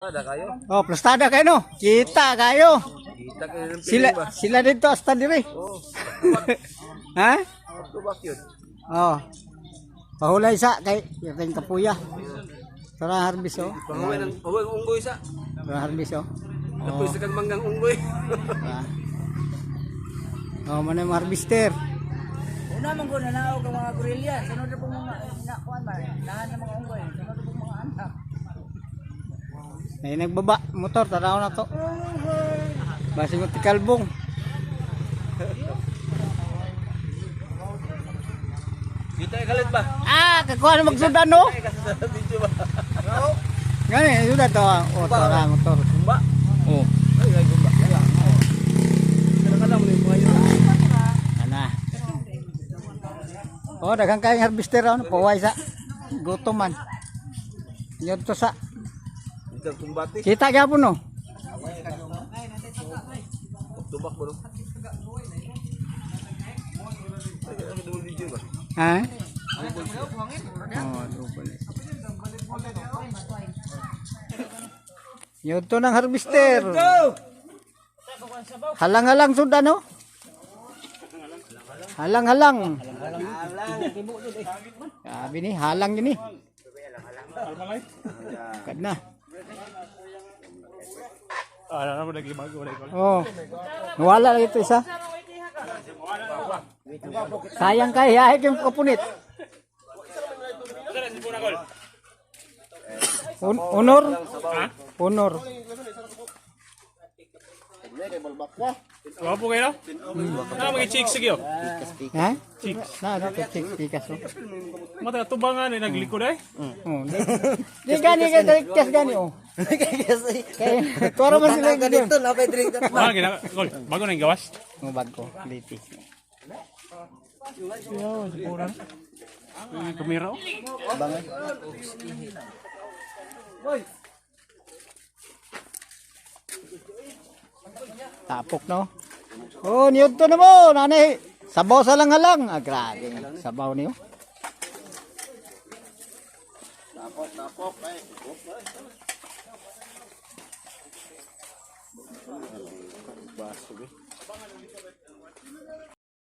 Ada kayo? Oh, plastada kayo no. Kita kayo. Kita kayo ng Sila piling ba? sila dito hasta dire. Oo. Ha? Tubak yun. Oh. Pahulay sa kay yung kapuya. Tara harvest oh. Panguwi ng huwag unggoy sa. Tara harvest oh. Tapos sa kang manggang unggoy. Ah. Oh, man yung harvester. Una man ko nanaog ang mga gorilla. Sunod na pong mga nakuan ba? Lahat ng mga unggoy. Sunod na pong mga anak. Ay nagbaba motor tanaw na to. Basing mo tikalbong. Kita ay kalit ba? Ah, kakuha na magsudan no. Ay kasi sa video ba? Gani, sudan to. Ah. Oh, tara motor. Gumba. Oh. Ay ay gumba. Kaya ka lang mo yung mga yun. Ana. Oh, daghang kayong harvester ano, paway sa gutom man. Yun to sa Dito ang kumbati. kita gyapon no. Tubak mo no. Ay, kaya ka video ba? Ha? Oh, double. Yun to ng harvester. Halang-halang sudan no. Halang-halang. Sabi ni, halang yun eh. Kad na. Oh. Nawala lagi ito isa. Sayang kay yahe yung kapunit. Honor? Honor. Wapo kayo no? Ah, mga chicks sige oh. Ha? Na, dito chicks pikas oh. Mata tubangan eh naglikod ay. Oh, di gani kay kas gani oh. Kay tuwara man sila dito. Ah, gina gol. Bago na yung gawas. Mo bago, liti. Yo, siguro. Yung kamera oh. Tapok no. Oh, niyod to na mo, nanay. Sabaw sa lang halang. Ah, grabe. Sabaw niyo.